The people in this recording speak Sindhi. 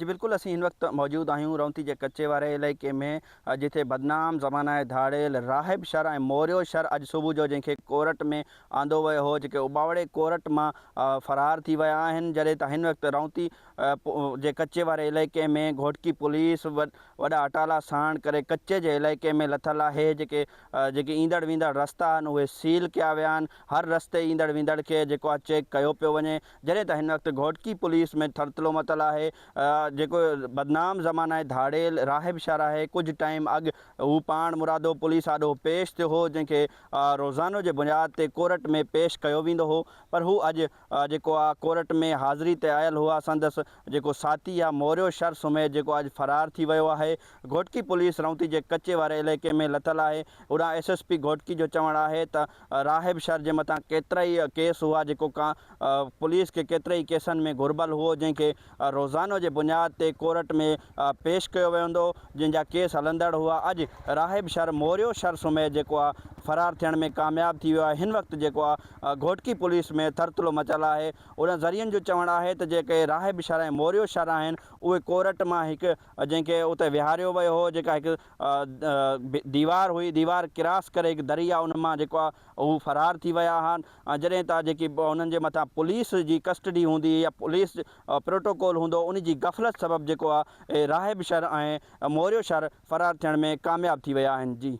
جي بلڪل اسين هن وقت موجود آهيون رونتي جي ڪچي واري علائقي ۾ جتي بدنام زمانه ڌاڙيل راهب شر ۽ موريو شر اڄ صبح جو جنهن کي ڪورٽ ۾ آندو ويو هو جيڪي اٻاوڙي ڪورٽ مان فرار ٿي ويا آهن جڏهن ته هن وقت رونتي جي ڪچي واري علائقي ۾ گهوٽڪي پوليس وڏا اٽالا ساڻ ڪري ڪچي جي علائقي ۾ لٿل آهي جيڪي جيڪي ايندڙ ويندڙ رستا آهن اهي سيل ڪيا ويا آهن هر رستي ايندڙ ويندڙ کي جيڪو آهي چيڪ ڪيو پيو وڃي جڏهن ته هن وقت گهوٽڪي پوليس ۾ ٿرٿلو متل آهي جيڪو بدنام زمانه ڌاڙيل راهب شر آهي ڪجهه ٽائيم اڳ هو پاڻ مرادو پوليس آڏو پيش ٿيو هو جنهن کي روزانو جي بنياد تي ڪورٽ ۾ پيش ڪيو ويندو هو پر هو اڄ جيڪو آ ڪورٽ ۾ حاضري تي آيل هئا سندس جيڪو ساٿي آ موريو شر سميت جيڪو اڄ فرار ٿي ويو آهي گهوٽڪي پوليس رونتي جي ڪچي واري علائقي ۾ لٿل آهي هوڏانهن ايس ايس پي گهوٽڪي جو چوڻ آهي ته راهب شر جي مٿان ڪيترائي ڪيس هئا جيڪو پوليس کي ڪيترائي ڪيسن ۾ گهربل هئو جنهن کي روزانو جي بنياد تي ڪورٽ ۾ پيش ڪيو ويندو جنهن جا ڪيس هلندڙ هئا اڄ راهب شر موريو شر سميت جيڪو آ فرار ٿيڻ ۾ ڪامياب ٿي ويو آهي هن وقت جيڪو آ گهوٽڪي پوليس ۾ ٿرٿلو مچل آهي. انهن ذريعن جو چوڻ آهي ته جيڪي راهب شھر ۽ موريو شھر آهن اهي ڪورٽ مان هڪ جنهن کي اتي ويهاريو ويو هو جيڪا هڪ ديوار هئي ديوار ڪراس ڪري هڪ دري آهي ان مان جيڪو آهي هو فرار ٿي ويا آهن جڏهن ته جيڪي انهن جي مٿان پوليس جي ڪسٽڊي هوندي يا پوليس پروٽوڪول هوندو ان جي غفلت سبب جيڪو آهي راهب شھر ۽ موريو شھر فرار ٿيڻ ۾ ڪامياب ٿي ويا آهن جي.